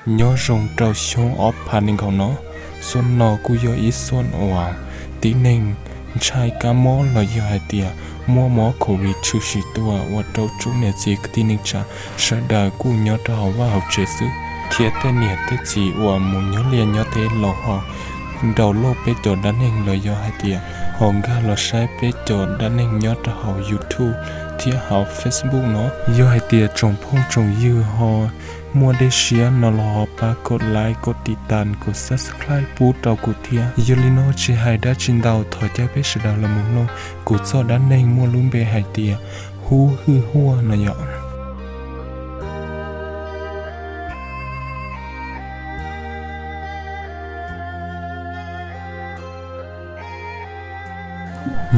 Nyob zoo rau xyoo ob phav nees nkaum no, xuaj no kuj yog ib xuaj uas tib neeg ntshai kab mob los yog hais tias muaj mob covid tshwm sim tuaj ua rau tsoom niam txiv kwv tij neej tsa sawv daws kuj nyob rau hauv vaj hauv tsev xwb, thiab tej niam tej txiv uas mus nyob liaj nyob teb los ho download peb cov dab neeg los yog hais tias ho nkag los saib peb cov dab neeg nyob rau hauv YouTube thiab hauv Facebook no. Yog hais tias tsoom phooj tsoom ywg ho muaj dej siab no los ho pab kov like, kov tiv tas, kov subscribe pub rau kuv thiab. Yog li no tsis hais dab tsi ntau, thov caw peb sawv daws los mus mloog kuv txoj dab neeg muaj lub npe hais tias Hub Hwj Huaj no yom.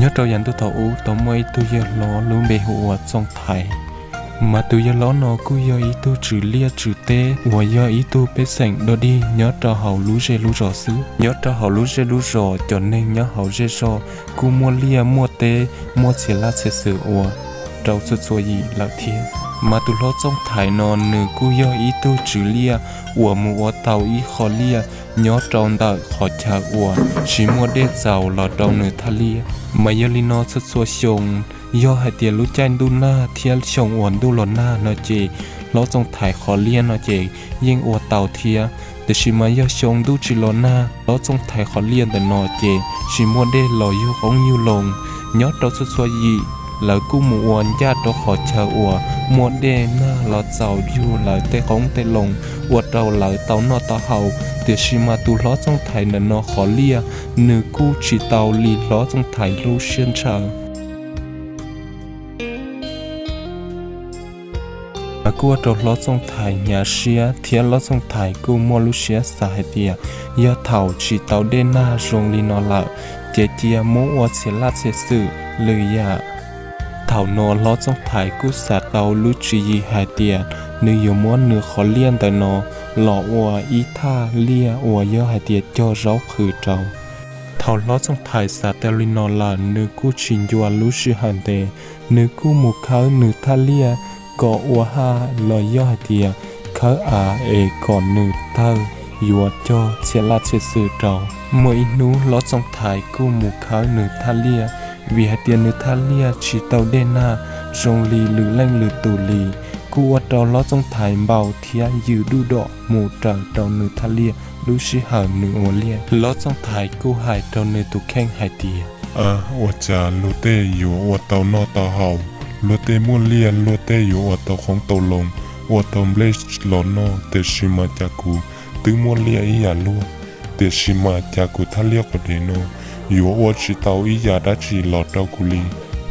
Nyob rau yav ntuj thaum ub tau muaj ib tug yawg hlob lub npe hu ua Txooj Thaiv. Mas tus yawg hlob no kuj yog ib tug tswv liaj tswv teb uas yog ib tug pej xeem dog dig nyob rau hauv lub zej lub zos xwb. Nyob rau hauv lub zej lub zos cov neeg nyob hauv zej zog kuj muaj liaj muaj teb, muaj txhia laj txhia xwm ua rau txhua txhua yim lawm thiab. Mas tus hlob Txooj Thaiv no nws kuj yog ib tug tswv liaj uas mus ua tau ib qho liaj nyob rau ntawm qhov chaw uas tsis muaj dej txaus los rau nws thaj liaj. Mas yog li no txhua txhua xyoo, yog hais tias lub caij ntuj nag thiab xyoo uas ntuj los nag no ces hlob Txooj Thaiv qhov liaj no ces yeej ua tau thiab. Tiam sis mas yog xyoo ntuj tsis los nag, hlob Txooj Thaiv qhov liaj ntawm no ces tsis muaj dej los yug qoob yug loo. Nyob rau txhua txhua yim lawv kuj mus ua ncaj rau qhov chaw uas muaj dej nag los txaus yug lawv tej qoob tej loo, ua rau lawv tau noj tau haus. Tiam sis mas tus hlob Txooj Thaiv ntawm no qhov liaj nws kuj tsis tau li hlob Txooj Thaiv lub siab ntshaw. Mas kuj ua rau hlob Txooj Thaiv hnyav siab thiab hlob Txooj Thaiv kuj muaj lub siab xav hais tias yog thaum tsis tau dej nag zoo li no lawm ces cia muab ua txhia laj txhia xwm lwm yam. Thaum no hlob Txooj Thaiv kuj xav tau lub tswv yim hais tias nws yuav muab nws qhov liaj ntawm no los ua ib thaj liaj uas yog hais tias cog zaub qhwv rau. Thaum hlob Txooj Thaiv xav tau li no lawm nws kuj tsis ncua lub sij hawm ntev, nws kuj mus khawb nws thaj liaj kom ua haj los yog hais tias khawb av es kom nws tawg yuav cog txhia laj txhia xwm rau. Muaj ib hnub hlob Txooj Thaiv kuj mus khawb nws thaj liaj, vim hais tias nws thaj liaj tsis tau dej nag zoo li lwm leej lwm tus li, kuj ua rau hlob Txooj Thaiv npau thiab yws duj dom mus raws rau nws thaj liaj lub sij hawm nws ua liaj. Hlob Txooj Thaiv kuj hais rau nws tus kheej hais tias, ua cas luag tej yuav ua tau noj tau haus, luag tej muaj liaj luag tej yuav ua tau qoob tau loo, ua tau nplej los noj, tiam sis mas cas kuv twb muaj liaj ib yam luag, tiam sis mas cas kuv thaj liaj quav dev no yuav ua tsis tau ib yam dab tsi los rau kuv li.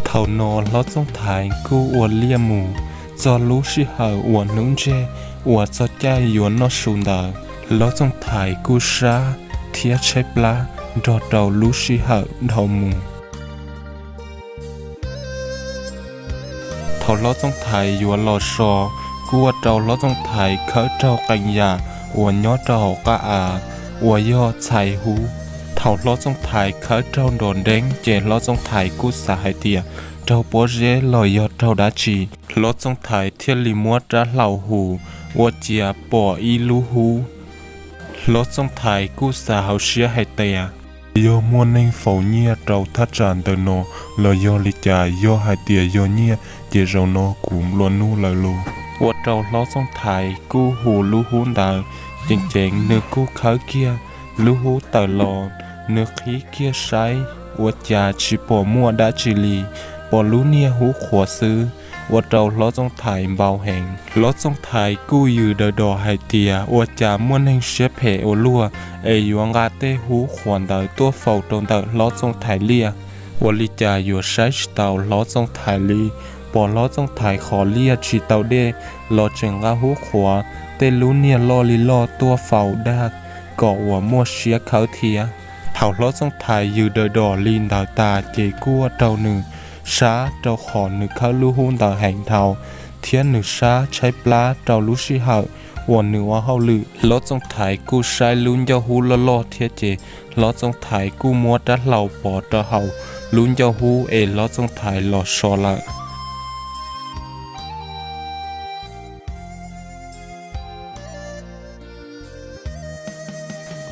Thaum no hlob Txooj Thaiv kuj ua liaj mus txog lub sij hawm uas hnub ntseg uas txog caij yuav noj su ntawd, hlob Txooj Thaiv kuj sab thiab tshaib plab nrog rau lub sij hawm dhau mus. Thaum hlob Txooj Thaiv yuav los so, kuj ua rau hlob Txooj Thaiv khawb raug qee yam uas nyob rau hauv qab av uas yog txhais hub. Thaum hlob Txooj Thaiv khawb raug nrov nreeb ces hlob Txooj Thaiv kuj xav hais tias raug pob zeb los yog raug dab tsi. Hlob Txooj Thaiv thiaj li muab rab hlau hus, ua cas pom ib lub hub. Hlob Txooj Thaiv kuj xav hauv siab hais tias yog muaj neeg faus nyiaj rau thaj tsam ntawm no los yog li cas, yog hais tias yog nyiaj ces zaum no kuv nplua nuj lawm lauj. Ua rau hlob Txooj Thaiv kuj hus lub hub ntawd, ceev ceev nws kuj khawb kiag lub hub tawm los, nws qhib kiag saib ua cas tsis pom muaj dab tsi li, pom lub niag hub qhuav xwb, ua rau hlob Txooj Thaiv npau heev. Hlob Txooj Thaiv kuj yws daws dos hais tias ua cas muaj neeg siab phem ua luaj es yuav nqa tej hub qhuav ntawd tuaj faus rau ntawm hlob Txooj Thaiv liaj. Ua li cas yuav saib tsis taus hlob Txooj Thaiv li, pom hlob Txooj Thaiv qhov liaj tsis tau dej los tseem nqa hub qhuav, tej lub niag loj li loj tuaj faus dag kom uas muaj siab khawb thiab. Thaum hlob Txooj Thaiv yws daws dos li ntawd tas ces kuj ua rau nws sab rau qhov nws khawb lub hub ntawd heev dhau, thiab nws sab tshaib plab rau lub sij hawm uas nws ua hauj lwm. Hlob Txooj Thaiv kuj saib lub ncauj hub loj loj thiab ces hlob Txooj Thaiv kuj muab rab hlau pov rau hauv lub ncauj hub es hlob Txooj Thaiv los so lawm.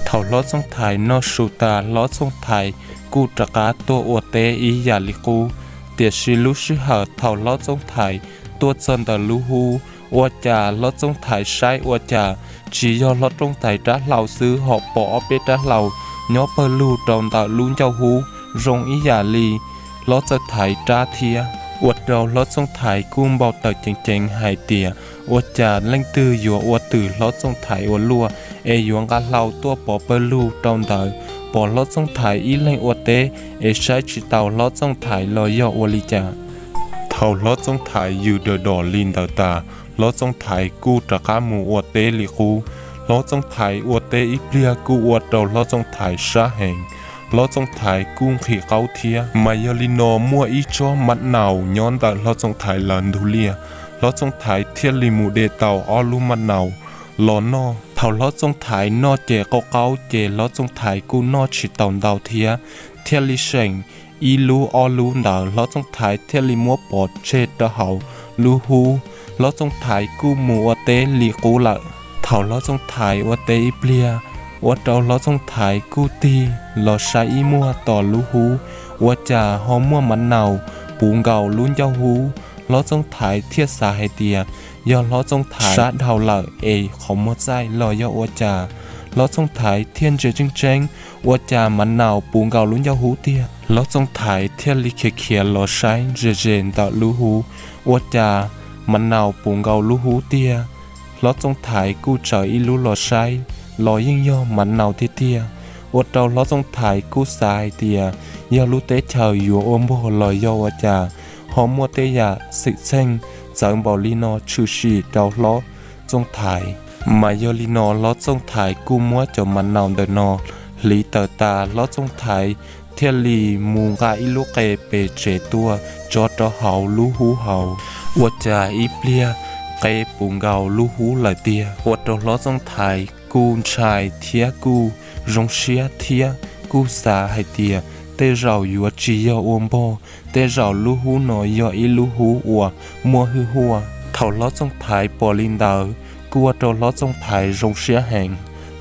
Thaum hlob Txooj Thaiv noj su tas, hlob Txooj Thaiv kuj rov qab tuaj ua teb ib yam li qub. Tiam sis lub sij hawm thaum hlob Txooj Thaiv tuaj txog ntawm lub hub, ua cas hlob Txooj Thaiv saib ua cas tsis yog hlob Txooj Thaiv rab hlau xwb, ho pom ob peb rab hlau nyob pawg lug rau ntawm lub ncauj hub zoo ib yam li hlob Txooj Thaiv rab thiab. Ua rau hlob Txooj Thaiv kuj npau taws ceev ceev hais tias ua cas leej twg yuav ua twm hlob Txooj Thaiv ua luaj es yuav nqa hlau tuaj pov pawg lug rau ntawd, pom hlob Txooj Thaiv ib leeg ua teb es saib tsis taus hlob Txooj Thaiv los yog ua li cas. Thaum hlob Txooj Thaiv yws daws dom li ntawd tas, hlob Txooj Thaiv kuj rov qab mus ua teb li qub. Hlob Txooj Thaiv ua teb ib pliag kuj ua rau hlob Txooj Thaiv sab heev, hlob Txooj Thaiv kuj nqhis qaub thiab. Mas yog li no muaj ib tsob maj naus nyob ntawm hlob Txooj Thaiv lawv ntug liaj, hlob Txooj Thaiv thiaj li mus de tau ob lub maj naus los noj. Thaum hlob Txooj Thaiv noj ces qaub qaub ces hlob Txooj Thaiv kuj noj tsis tau ntau thiab, thiaj li seem ib lub ob lub ntawd hlob Txooj Thaiv thiaj li muab pov tseg rau hauv lub hub. Hlob Txooj Thaiv kuj mus ua teb li qub lawm. Thaum hlob Txooj Thaiv ua teb ib pliag, ua rau hlob Txooj Thaiv kuj tig los saib ib muag tom lub hub, ua cas ho muaj maj naus puv nkaus lub ncauj hub. Hlob Txooj Thaiv thiaj xav hais tias yog hlob Txooj Thaiv sab dhau lawm es qhov muag txaij los yog ua cas. Hlob Txooj Thaiv thiaj ntsia tseeb tseeb, ua cas maj naus puv nkaus lub ncauj hub tiag. Hlob Txooj Thaiv thiaj li khiav khiav los saib ze ze ntawm lub hub, ua cas maj naus puv nkaus lub hub tiag. Hlob Txooj Thaiv kuj tsaws ib lub los saib, los yeej yog maj naus tiag tiag. Ua rau hlob Txooj Thaiv kuj xav hais tias yog lub teb chaws yuav ua npog los yog ua cas, ho muaj tej yam xwm txheej txawv npaum li no tshwm sim rau hlob Txooj Thaiv. Mas yog li no hlob Txooj Thaiv kuj muab cov maj naus ntawm no hliv tawm tas, hlob Txooj Thaiv thiaj li mus nqa ib lub qe pem tsev tuaj tso rau hauv lub hub hauv. Ua cas ib pliag qe puv nkaus lub hub lawm tiag. Ua rau hlob Txooj Thaiv kuj ntshai thiab kuj zoo siab thiab kuj xav hais tias tej zaum yuav tsis yog ua npog, tej zaum lub hub no yog ib lub hub uas muaj hwj huaj. Thaum hlob Txooj Thaiv pom li ntawd, kuj ua rau hlob Txooj Thaiv zoo siab heev.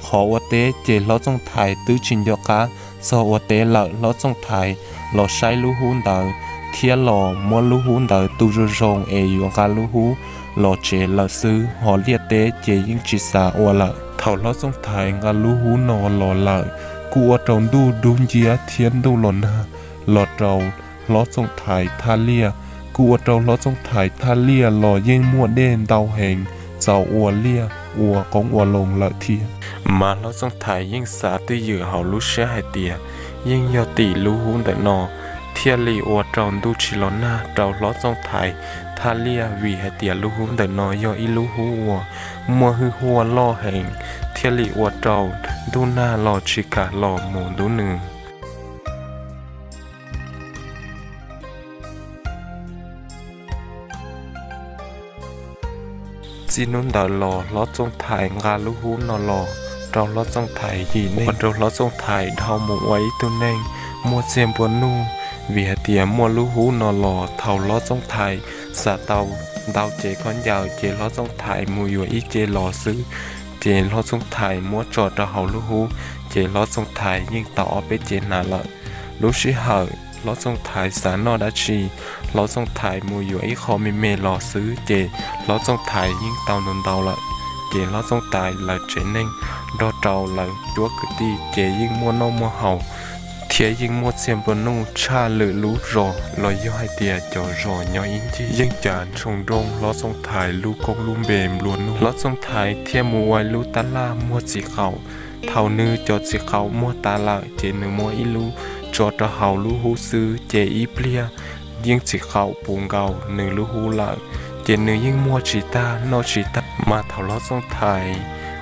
Qhov ua teb ces hlob Txooj Thaiv twb tsis nco qab txog ua teb lawm, hlob Txooj Thaiv los saib lub hub ntawd thiab los muab lub hub ntawd tu zoo zoo es yuav nqa lub hub los tsev lawm xwb, ho liaj teb ces yeej tsis xav ua lawm. Thaum hlob Txooj Thaiv nqa lub hub no los lawm, kuj ua rau ntuj dub nciab thiab ntuj los nag los rau hlob Txooj Thaiv thaj liaj. Kuj ua rau hlob Txooj Thaiv thaj liaj los yeej muaj dej ntau heev, txaus ua liaj ua qoob ua loo lawm thiab. Mas hlob Txooj Thaiv yeej xav twj ywm hauv lub siab hais tias yeej yog tim lub hub ntawm no thiaj li ua rau ntuj tsis los nag rau hlob Txooj Thaiv thaj liaj, vim hais tias lub hub ntawm no yog ib lub hub uas muaj hwj huaj loj heev, thiaj li ua rau ntuj nag los tsis kam los mus ntub nws. Txij hnub ntawd los hlob Txooj Thaiv nqa lub hub no los rau hlob Txooj Thaiv yim neej, ua rau hlob Txooj Thaiv dhau mus ua ib tug neeg muaj txiag nplua nuj, vim hais tias muaj lub hub no los. Thaum hlob Txooj Thaiv xav tau ntau cev khaub ncaws ces hlob Txooj Thaiv mus yuav ib ce los xwb, ces hlob Txooj Thaiv muab tso rau hauv lub hub, ces hlob Txooj Thaiv yeej tau ob peb cev hnav lawm. Lub sij hawm hlob Txooj Thaiv xav noj dab tsi, hlob Txooj Thaiv mus yuav ib qho me me los xwb ces hlob Txooj Thaiv yeej tau ntau ntau lawm. Ces hlob Txooj Thaiv lawv tsev neeg nrog rau lawv cuab kwv tij ces yeej muaj noj muaj haus thiab yeej muaj txiag nplua nuj tshaj lwm lub zos los yog hais tias cov zos nyob ib ncig. Yeej cas ntsoog nroo hlob Txooj Thaiv lub koob lub npe nplua nuj, hlob Txooj Thaiv thiaj mus ua ib lub tab laj muag txiv qaum. Thaum nws cov txiv qaum muag tas lawm ces nws muab ib lub tso rau hauv lub hub xwb, ces ib pliag yeej txiv qaum puv nkaus nws lub hub lawm, ces nws yeej muag tsis tag noj tsis tag. Mas thaum hlob Txooj Thaiv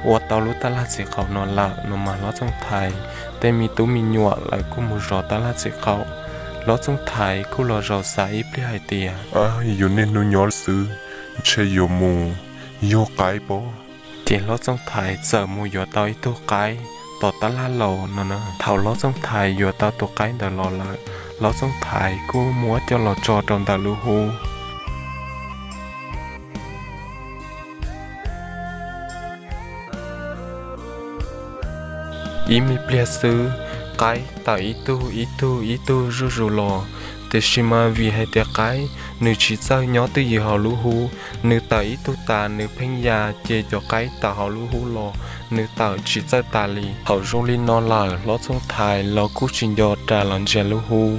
ua tau lub tab laj txiv qaum no lawm no mas hlob Txooj Thaiv tej me tub me nyuam lawv kuj mus zov tab laj txiv qaum. Hlob Txooj Thaiv kuj los zaum xav ib pliag hais tias, yus niaj hnub nyob xwb, ntshe yuav mus yug qaib pob. Ces hlob Txooj Thaiv txawm mus yuav tau ib tug qaib tom tab laj los no na. Thaum hlob Txooj Thaiv yuav tau tus qaib ntawd los lawm, hlob Txooj Thaiv kuj muab coj los tso rau ntawm lub hub. Ib me pliag xwb, qaib tawm ib tug ib tug ib tug zuj zus los, tiam sis mas vim hais tias qaib nws tsis txawj nyob twj ywm hauv lub hub, nws tawm ib tug tas nws pheej ya, ces cov qaib tawm hauv lub hub los nws tawm tsis txawj tas li. Thaum zoo li no lawm, hlob Txooj Thaiv los kuj tsis nco ras los ntsia lub hub.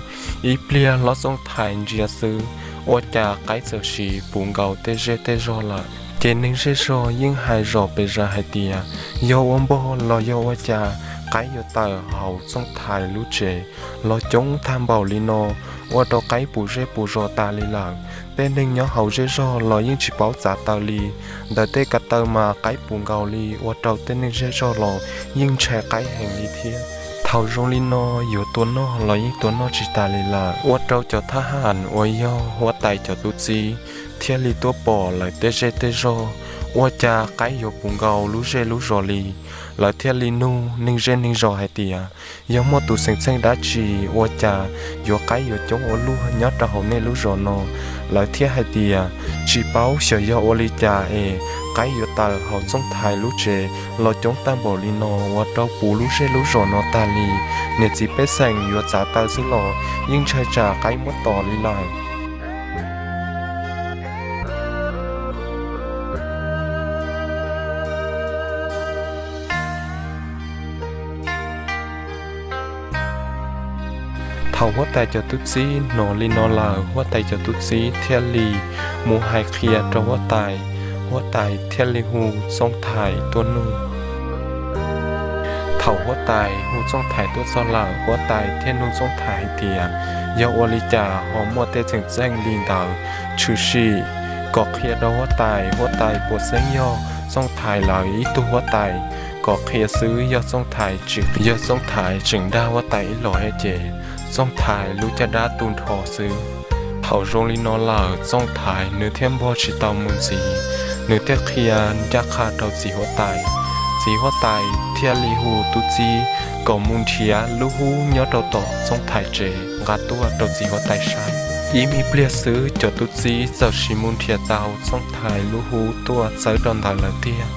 Ib pliag hlob Txooj Thaiv ntsia xwb, ua cas qaib txawm sis puv nkaus tej zej tej zog lawm. Ces neeg zej zog yeej hais zom pes zaws hais tias yog ua npog los yog ua cas qaib yuav tawm hauv Txooj Thaiv lub tsev los coob tag npaum li no, ua rau qaib puv zej puv zos tas li lawm. Tej neeg nyob hauv zej zog los yeej tsis paub txav taw li, ntawm tej ko taw mas qaib puv nkaus li, ua rau tej neeg zej zog los yeej ntshai qaib heev li thiab. Thaum zoo li no, yuav tua noj los yeej tua noj tsis tas li lawm, ua rau cov thab ham uas yog huab tais cov tub txib thiaj li tuaj pom lawv tej zej tej zog, ua cas qaib yuav puv nkaus lub zej lub zos li. Lawv thiaj li nug neeg zej neeg zos hais tias yog muaj tus xeem txheej dab tsi ua cas yuav qaib yuav coob ua luaj nyob rau hauv nej lub zos no. Lawv thiaj hais tias tsis paub xyov yog ua li cas es qaib yuav tawm hauv Txooj Thaiv lub tsev los coob tag npaum li no, ua rau puv lub zej lub zos no tag li. Niam txiv pej xeem yuav txav taw xwb los yeej ntshai tsam qaib muab tom li lawm. Thaum huab tais cov tub txib hnov li no lawm, huab tais cov tub txib thiaj li mus hais qhia rau huab tais, huab tais thiaj li hu Txooj Thaiv tuaj nug. Thaum huab tais hu Txooj Thaiv tuaj txog lawm, huab tais thiaj nug Txooj Thaiv hais tias yog ua li cas ho muaj tej xeem txheej li ntawd tshwm sim, kom qhia rau huab tais, huab tais puas xeeb yog Txooj Thaiv lawv ib tug huab tais, kom qhia xwb, yog Txooj Thaiv tseem, yog Txooj Thaiv tseem dag huab tais ib los thiab ces Txooj Thaiv lub caj dab tu nrho xwb. Thaum zoo li no lawm, Txooj Thaiv nws thiaj npog tsis tau mus ntxiv, nws thiaj qhia ncaj qha rau txiv huab tais. Txiv huab tais thiaj li hu tub txib kom mus nrhiav lub hub nyob rau tom Txooj Thaiv tsev nqa tuaj rau txiv huab tais saib. Ib me pliag xwb, cov tub txib txawm sis mus nrhiav tau Txooj Thaiv lub hub tuaj txawb rau ntawd lawm tiag.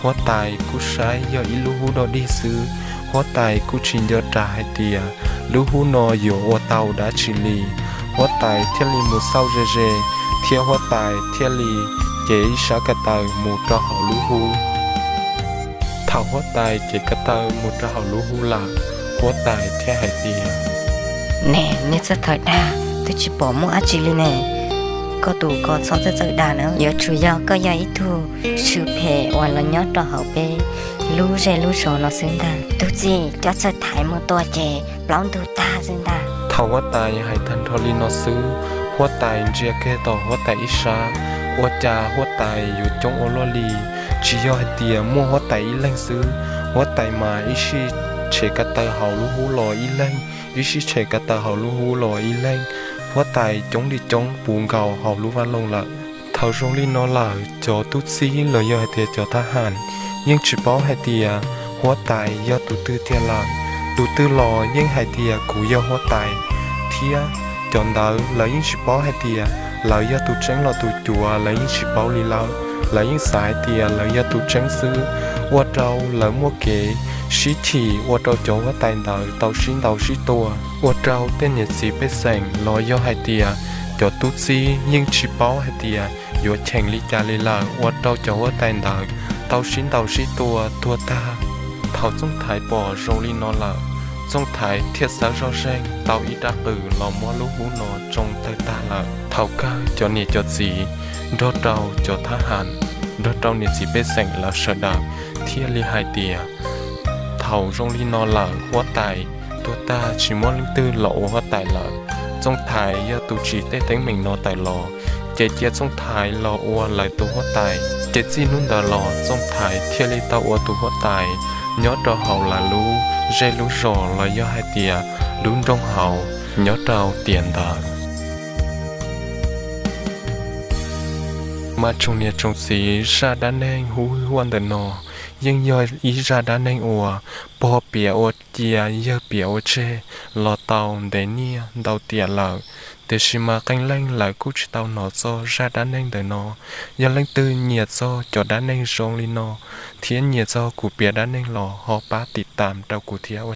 Huab tais kuj saib yog ib lub hub dog dig xwb, huab tais kuj tsis nco ras hais tias lub hub no yuav ua tau dab tsi li. Huab tais thiaj li mus xauj ze ze, thiab huab tais thiaj li cev ib sab ko taw mus rau hauv lub hub. Thaum huab tais cev ko taw mus rau hauv lub hub lawm, huab tais thiaj hais tias, Ne, niag txawj tawm dag, twb tsis pom muaj dab tsi li ne. Koj tus ko txhob txawj txawj dag na, yuav tsum yog koj yog ib tug swm phem uas los nyob rau hauv peb lub zej lub zos no xwb ntag. Tub txib, cov txawj thaiv mus tua ces plaub ntug tag xwb ntag. Thaum huab tais hais tag nrho li no xwb, huab tais ntsia kiag tom huab tais ib sab, ua cas huab tais yuav coob ua luaj li. Tsis yog hais tias muaj huab tais ib leeg xwb, huab tais mas ib sij tshem ko taw hauv lub hub los ib leeg, ib sij tshem ko taw hauv lub hub los ib leeg. Huab tais coob li coob puv nkaus hauv lub vaj loog lawm. Thaum zoo li no lawm, cov tub txib los yog hais tias cov thab ham yeej tsis paub hais tias huab tais yog tus twg tiag lawm. Tus twg los yeej hais tias kuv yog huab tais, thiab cov ntawd lawv yeej tsis paub hais tias lawv yog tus tseeb los tus cuav, lawv yeej tsis paub li lawm. Lawv yeej xav hais tias lawv yog tus tseeb xwb, ua rau lawv muaj kev sib chim, ua rau cov huab tais ntawd tau sib ntaus sib tua, ua rau tej niam txiv pej xeem los yog hais tias cov tub txib yeej tsis paub hais tias yuav cheem li cas li lawm, ua rau cov huab tais ntawd tau sib ntaus sib tua tuag tag. Thaum Txooj Thaiv pom zoo li no lawm, Txooj Thaiv thiaj xav zoj zeeg tau ib rab qws los muab lub hub no tsoo tawg tag lawm. Thaum kawg cov niam cov txiv nrog rau cov thab ham, nrog rau niam txiv pej xeem lawv sawv daws thiaj li hais tias, thaum zoo li no lawm, huab tais tuag tag tsis muaj leej twg los ua huab tais lawm. Txooj Thaiv yog tus tsim tej teeb meem no tawm los, ces cia Txooj Thaiv los ua lawv tus huab tais. Ces txij hnub ntawd los Txooj Thaiv thiaj li tau ua tus huab tais nyob rau hauv lawv lub zej lub zos los yog hais tias lub nroog hauv nyob rau tiam ntawd. Mas tsoom niam tsoom txiv, zaj dab neeg hu huaj ntawm no yeej yog ib zaj dab neeg uas pog piav ua cia yawg piav ua tseg los tau ntev niaj ntau tiam lawm. Tiam sis mas qee leej lawv kuj tsis tau hnov txog zaj dab neeg ntawm no. Yog leej twg nyiam txog cov dab neeg zoo li no thiab nyiam txog kuv piav dab neeg los ho pab tiv tam rau kuv thiab ua